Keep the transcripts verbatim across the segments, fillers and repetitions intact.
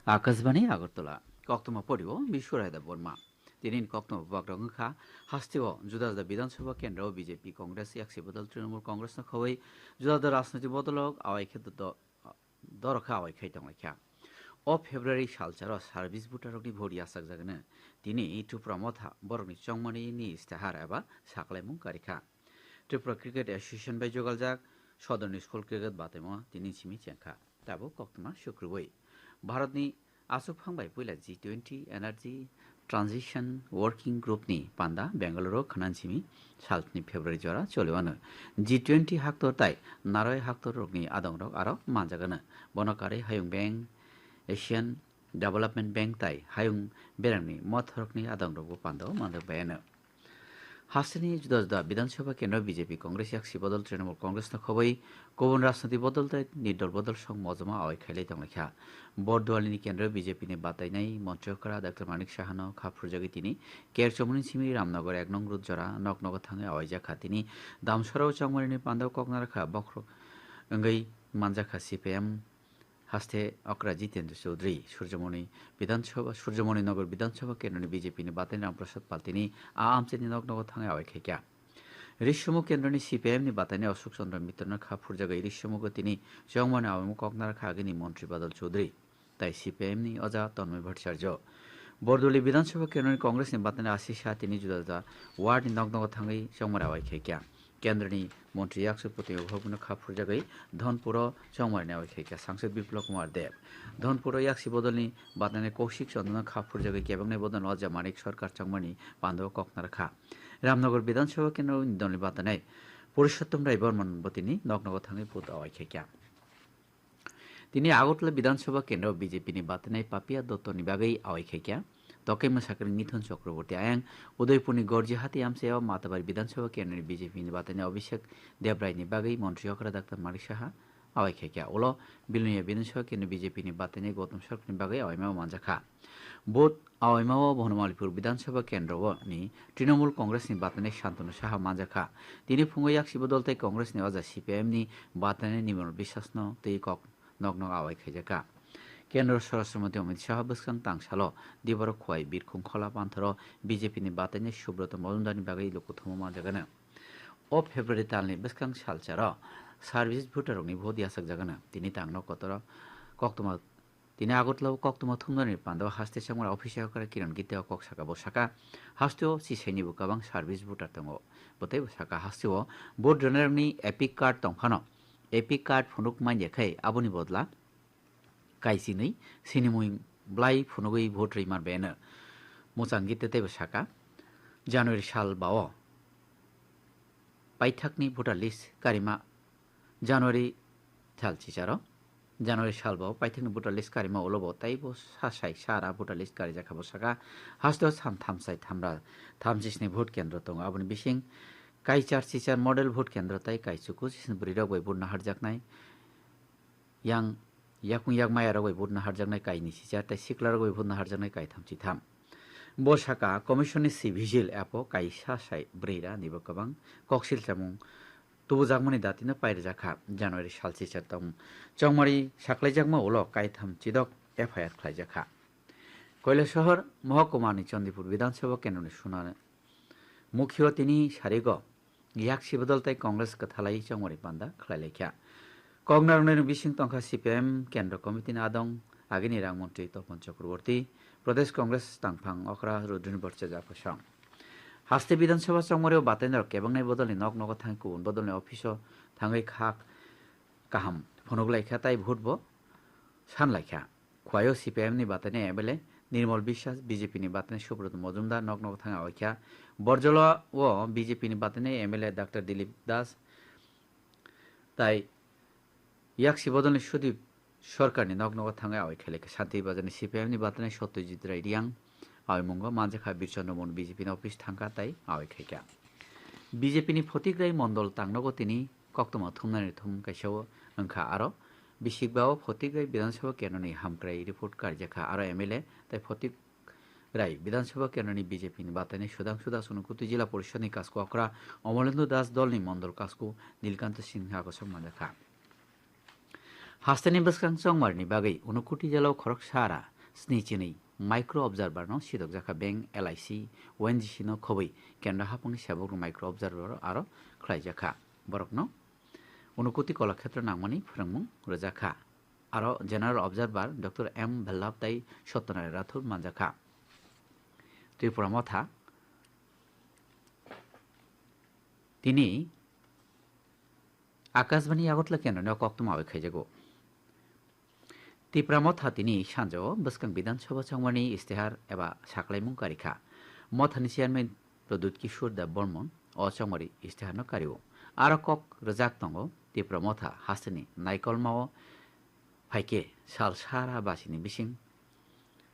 Akashbani Agartala, koktwma porio Biswaraida Borma. Tini ni koktwma bubagrok wngkha, hasteo juda juda Bidhan Sabha kendro B J P, Congress, Yaksi Bodol Trinamool Congress no khobwi juda juda rajnoitik bodolrok awai khe do-, do-, dorokha awai khai tonglaikha. O February salcharo service voter rokni vote yachakjagano tini Tripura Motha borokni chongmani ni istihar eba saklaimung karikha. Tripura Cricket Association bai jogaljak sodorni school cricket bataimo tini simi chengkha. Tabuk koktwma sukrubui. Bharatni aswkphang bai puila G twenty Energy Transition Working Group ni panda Bengaluru khwnansimi salni February jora choliwano. G twenty haktor tai naroi haktor rokni adongrok aro manjagano. Bono karwi Hayung Bank, Asian Development Bank tai hayung berangni mothorokni adongrokbo pandao manjakbaiyano. Hasteni juda juda Bidhan Sabha kendro B J P, Congress, Yaksi Bodol Trinamool Congress no khobwi kubun rajnoitik bodol tai nirdol bodol song mojoma awai khailai tonglaikha. Bordualini kendro B J P ni batainai montri okra Doctor Manik Saha no kha phurjagwi tini Kerchomoni simi Ramnagar ek nong road jora nok nogo thangwi awaijakha. Tini Damsarao chongmarini pandao koknarakha bokhorok wngwi manjakha C P I M haste okra Jitendra Chaudhary, Surjomoni Bidhan Sabha, Surjomoni Nagar Bidhan Sabha kendroni B J P ni bataini Ram Prasad Pal tini a amchaini nok nogo thangwi awai khaikha. Risumu kendroni C P I M ni bataini Ashok Chandra Mitrano kha phurjagwi Risumu tini chongmani awaimo koknarakha agini montri Badal Chaudhary tai C P I M ni oja Tanmay Bhattacharya. Bordoli Bidhan Sabha kendroni Congress ni bataini Ashish Shah tini juda juda ward ni nok nogo thangwi chongmani awai khaikha. Kendroni montri Yaksu Pratibha Bhavanno kha phurjagwi Dhonpuro chongmani awai khaikha Sangsad Biplab Kumar Deb. Dhonpuro Yaksi Bodolni bataini Kaushik Chandano kha phurjagwi kebengnai bodolni oja Manik Sarkar chongmani pandao koknarakha. Ramnagar Bidhan Sabha kendroni dolni bataini Purushottam Rai Barman bo tini nok nogo thangwi vote awai khaikha. Tini Agartala Bidhan Sabha kendro B J P ni bataini Papiya Dotto ni bagwi awai khaikha. Tokhe mwsakring Mithun Chakraborty ayang Udaipurni Gorjihati amchaio Matabari Bidhan Sabha kendroni B J P ni bataini Abhishek Debrai ni bagwi montri okra Doctor Manik Saha awai khaikha. Ulo Bilonia Bidhan Sabha kendro B J P ni bataini Gautam Sarkar ni bagwi awaima manjakha. Vote awaima o Bonomalipur Bidhan Sabha kendro ni Trinamool Congress ni bataini Shantanu Saha manjakha. Tini phungo Yaksi Bodol tai Congress ni oja C P I M ni bataini Nirmal Biswas no twi kok nok nogo awai khaijakha. Kendro Swarashtra Mantri Amit Shah bwskang tangsalo Dibaro Khowai Birkhung Khola Panthoro B J P ni bataini Subroto Majumdar ni bagwi lukuthumo manjagano. O February talni bwskang salcharo service voter rokni vote yachakjagano. Tini tangno kotoro koktwma, tini Agartala o koktwma thumnani pandao haste chongmani office okra Kiran Gitte o kok saka bo saka, hasteo chisaini bo kwbang service voter tongo. Bo teibo saka hasteo vote rwnairokni epic card tongphano. Epic card phunuk manya khai aboni bodla kaichinwi sinimwi blai phunugwi vote rwi manbaino. Muchang Gitte teibo saka, January sal bao paithakni voter list karima, January sal chicharo, January sal bao paithakni voter list karima ulo bo teibo sasai sara voter list karijakha bo saka, hasteo san thamsai thamra thamchisni vote kendro tongo. Aboni bising kaichar chichar model vote kendro tai kaichuku chisni bwrwirok bai vote naharjaknai. Yang yakung yak maya rok bai vote naharjaknai kaini chichar tei sikla rok bai vote naharjaknai kaitham chitham. Bo saka commission ni si vigil apo kaisa sai bwrwi ra nibo kwbang koksil chamung tubujakmani datino pairijakha January sal chichar tong chongmari saklaijakma ulo kaitham chidok F I R khlaijakha. Kailasahar Mohokuma ni Chandipur Bidhan Sabha kendroni sunani Mukhio tini sarigo Yaksi Bodol tai Congress kwthalai chongmani panda khlailaikha. Koknarokni bising tongkha C P I M Kendra Committee ni adong agini rang montri Topon Chakraborty, Pradesh Congress tangphang okra Rudrini Bhattacharya kosong. Haste Bidhan Sabha chongmario batainarok kebengnai bodolni nok nogo thangwi kubun bodolni office o thangwi khak kaham phunuk laikha tai vote bo san laikha. Khwaio C P I M ni bataini M L A Nirmal Biswas, B J P ni bataini Subroto Majumdar nok nogo thangwi awaikha. Borjola o B J P ni bataini M L A Doctor Dilip Das tai Yaksi Bodolni Sudip Sarkarni nok nogo thangwi awai khailai kha. Santir Bazarni C P I M ni bataini Satyajit Rai Reang awai mungo manjakha Birchandra Mon B J P ni office thangkha tai awai khaikha. B J P ni Photigrai Mondol tangnogo tini koktwma thumnani thum kaisa o wngkha aro bisikbao Photigrai Bidhan Sabha kendroni hamkrai report karijakha aro M L A tai Photigrai Bidhan Sabha kendroni B J P ni bataini Sudhangshu Das, Unakoti Jila Porishod ni Kasku okra Amalendra Das, dolni Mondol Kasku Nilkanto Singha kosong manjakha. Hasteni bwskang chongmari ni bagwi Unakoti jila o khoroksa ra sni chini micro observer no sidokjakha, bank, L I C, O N G C no khobwi kendra hapangni sebok rok micro observer aro khlaijakha. Borokno Unukuti Kolakhetra nangmani phwrwngmung rwjakha. Aro general observer Doctor M Bhallab tai Satyanarayana Rathore manjakha. Tripura Motha tini Akashbani Agartala kendroni o koktwma bai khaijago. Tipra Motha tini sanjao bwskang Bidhan Sabha chongmani istihar eba saklaimung karikha. Mothani chairman Pradyut Kishore Deb Barman o chongmani istiharno kario. Aro kok rwjak tongo Tipra Motha hasteni naikolmao phaikhe sal sara basini bising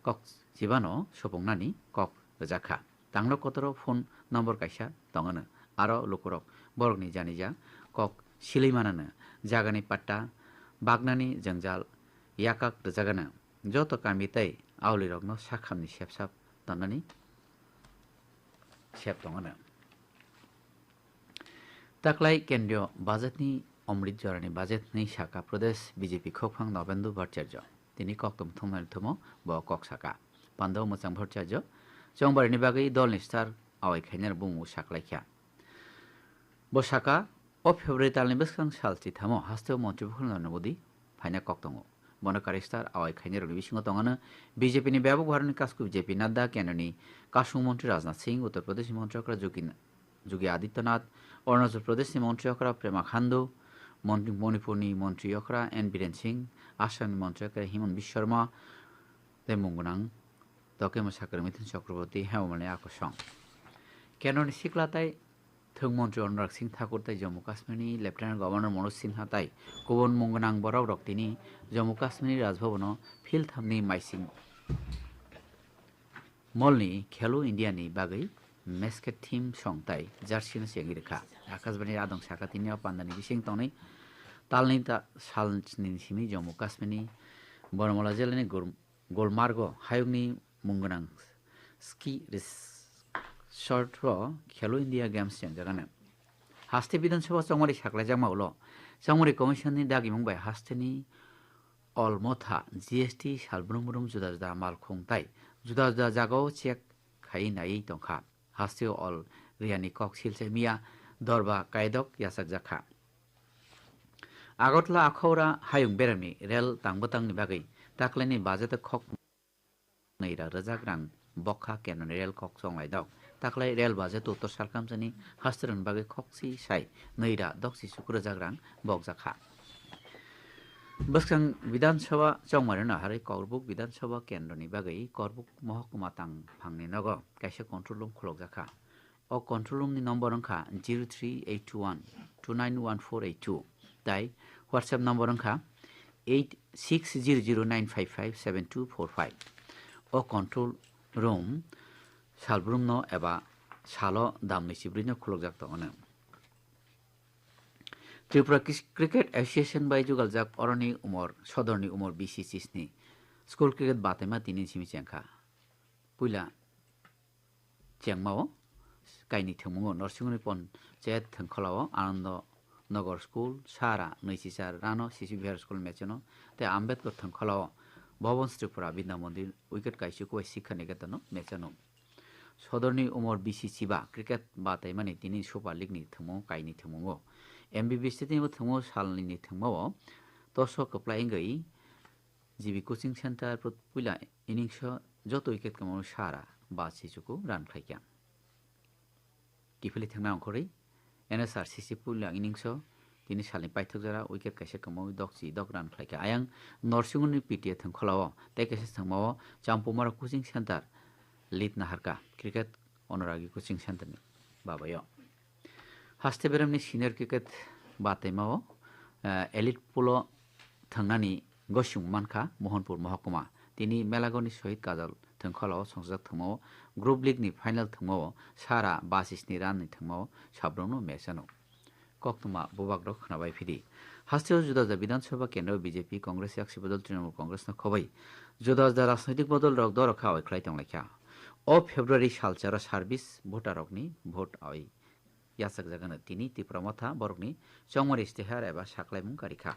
kok chibano sopungnani kok rwjakha. Tangno kotoro phone number kaisa tongano. Aro lukurok borokni janija kok silei manano, jagani patta, bagnani jwngjal yakak rwjagano. Joto kami tei aulirokno sakhamni sepsap tonnani sep tongano. Taklai kendriyo bajetni Omrit jorani bajet hwnwi saka Pradesh B J P khokphang Nobendu Bhattacharya. Tini koktwma thumnani thumo bo kok saka. Pandao Mwchang Bhattacharya chongbarini bagwi dolni star awai khainani bumung saklaikha. Bo saka, o February talni bwskang sal chithamo hasteo Montri Bhukhendra Narendra Modi phaina kok tongo. Bono karistar awai khainai rokni bisingo tongano B J P ni bebak bharoni kasku J P Nadda, kendroni kasung montri Rajnath Singh, Uttar Pradesh ni montri okra Yogi, Yogi Adityanath, Arunachal Pradesh ni montri okra Pema Khandu, Mon-, Manipur ni montri okra N Biren Singh, Assam ni montri okra Himant Biswa Sarma, tei mung gwnang Dokemo Sakar Mithun Chakraborty, Hema Malini Akosong. Kendroni sikla tai Thwng montri Anurag Singh Thakur tei Jammu Kashmirni Lieutenant Governor Manoj Sinha tai kubun mung gwnang borok rok tini Jammu Kashmirni Raj Bhavan-o phil thamni maising molni Khelo India ni bagwi masket theme song tai jersey no chengwi rwkha. Akashbani adong saka tini o pandani bising tongnai talni ta salni simi Jammu Kashmirni Baramulla jilani Gur-, Gulmargo hayungni mung gwnang ski resort-o Khelo India Games chengjagano. Haste Bidhan Sabha chongmari saklaijakma ulo, chongmari commission-ni dagimung bai hasteni All Motha G S T sal brum brum juda juda malkhung tai juda juda jagao check khai naiwi tongkha. Hasteo All Riyani kok silchai miya dorba kaidok yachakjakha. Agartala Akhaura hayung beremni rel tangbwtangni bagwi taklaini bajeto khok nwi ra rwjak rang bokha kendroni rel kok chonglai dok. Taklai rel bajeto Uttor Salkamjani haste rwni bagwi khok si sai nwi ra dok si chuku rwjak rang bokjakha. Bwskang Bidhan Sabha chongmarino harwi Korbuk Bidhan Sabha kendroni bagwi Korbuk mohokuma tang phangni nogo kaisa control room khulokjakha. O control room ni number wngkha zero three eight two one two nine one four eight two tai WhatsApp number wngkha eight six zero zero nine five five seven two four five. O control room salbrumno eba salo damni chibrino khulokjak tongo. Tripura Kis-, Cricket Association bai jugaljak oroni umor, sodorni umor B C chisni school cricket bataima tini simi chengkha. Puila chengmao kaini thwngmungo Norsingoni Ponchayat thwngkholao Anando Nagar School, Sara, Nwichichar, Rano, Sisi Vihar School mechano, tei Ambedkar thwngkholao Bhavan Tripura Vidya Mandir wicket kaisuk bai Sikha Niketan-o mechano. Sodorni umor B C chiba cricket bataimani tini Super League ni thwngmungo kaini thwngmungo. M B B stadium o thwngmao salni thwngmao toso kwplai wngwi G B Coaching Center puila innings o joto wicket kwmao Sara ba chichuku run khlaikha. Kiphilwi thwngna ongkhorwi N S R C C puila innings o tini salni paithak jora wicket kaisa kwmawi dok chi dok run khlaikha. Ayang Norsingoni P T A thwngkholao tei kaisa thwngmao Champumara Coaching Center lead naharkha cricket Anuragi Coaching Center ni babayo. Haste beremni senior cricket bataimao, eh, elite pool o thwngnani gosiyung mankha Mohanpur Mohokuma. Tini Melagoni Shohid Kajal thwngkholao songchajak thwngmao Group League ni final thwngmao Sara basisni run ni thwngmao sabrumno match ano. Koktwma bubagrok khwnabai phidi. Hasteo juda juda Bidhan Sabha kendro B J P, Congress, Yaksi Bodol, Trinamool Congress no khobai juda juda rajnoitik bodol rok dorok kha oi khlai tonglaikha. O February salcharo service voter rokni vote oi yachakjagano tini Tipra Motha borokni chongmari istihar eba saklaimung karikha.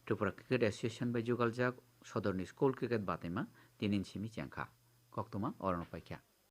Tripura Cricket Association bai jugaljak sodorni school cricket bataima tinin simi chengkha. Koktwma orono paikha.